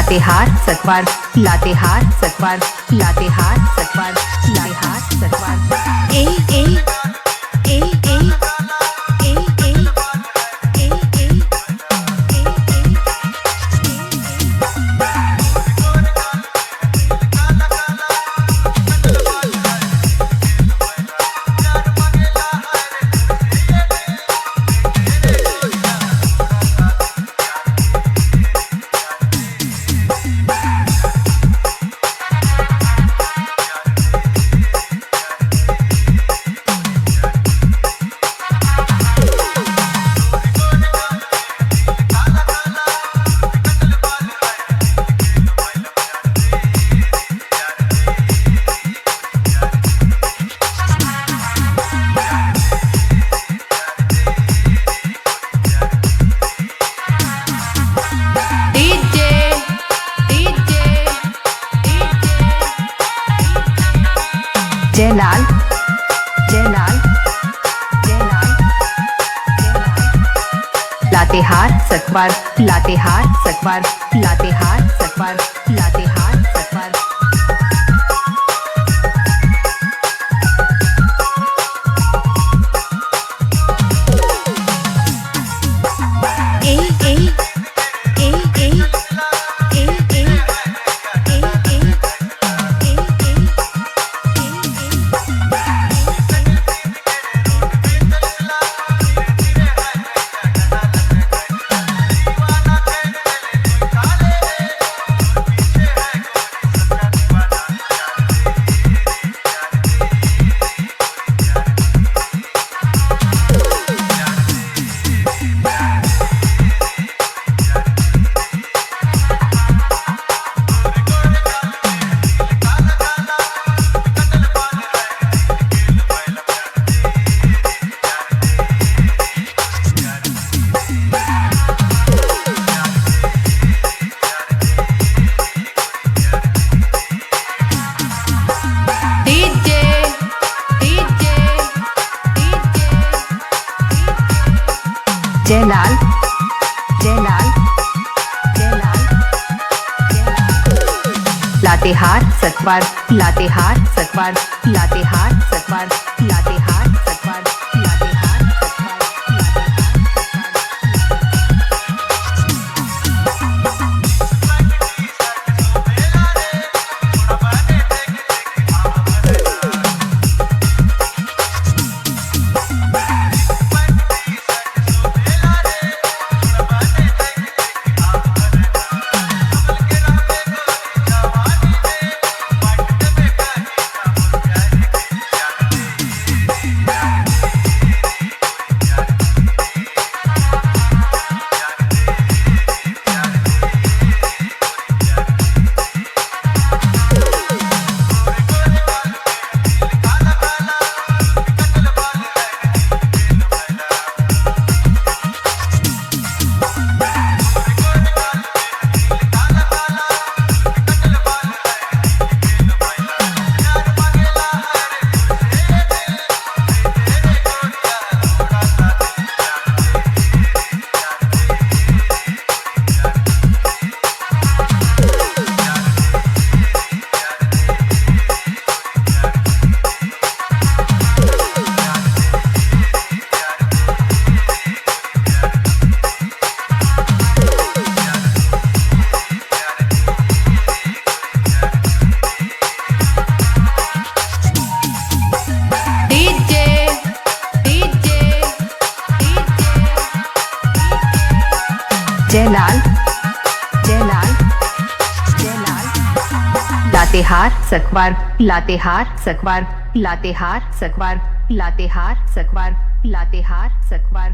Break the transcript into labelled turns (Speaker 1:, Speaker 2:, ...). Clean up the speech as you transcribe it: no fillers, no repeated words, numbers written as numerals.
Speaker 1: लातेहार सकवार, लातेहार सकवार, लातेहार सकवार, लातेहार सकवार।
Speaker 2: A A A A A A A A A A.
Speaker 1: DJ DJ DJ Jailal जयलाल जयलाल जयलाल। लातेहार सकवार, लातेहार सकवार, लातेहार सकवार, लातेहार सकवार।
Speaker 2: A A A A A A A A A A A.
Speaker 1: DJ DJ DJ Jailal जयलाल जयलाल जयलाल। लातेहार सकवार, लातेहार सकवार, लातेहार सकवार, लातेहार सकवार, लातेहार सकवार, लातेहार Sakwar. DJ DJ DJ Jailal जयलाल जयलाल। लातेहार सकवार, लातेहार सकवार, लातेहार सकवार, लातेहार सकवार, लातेहार सकवार।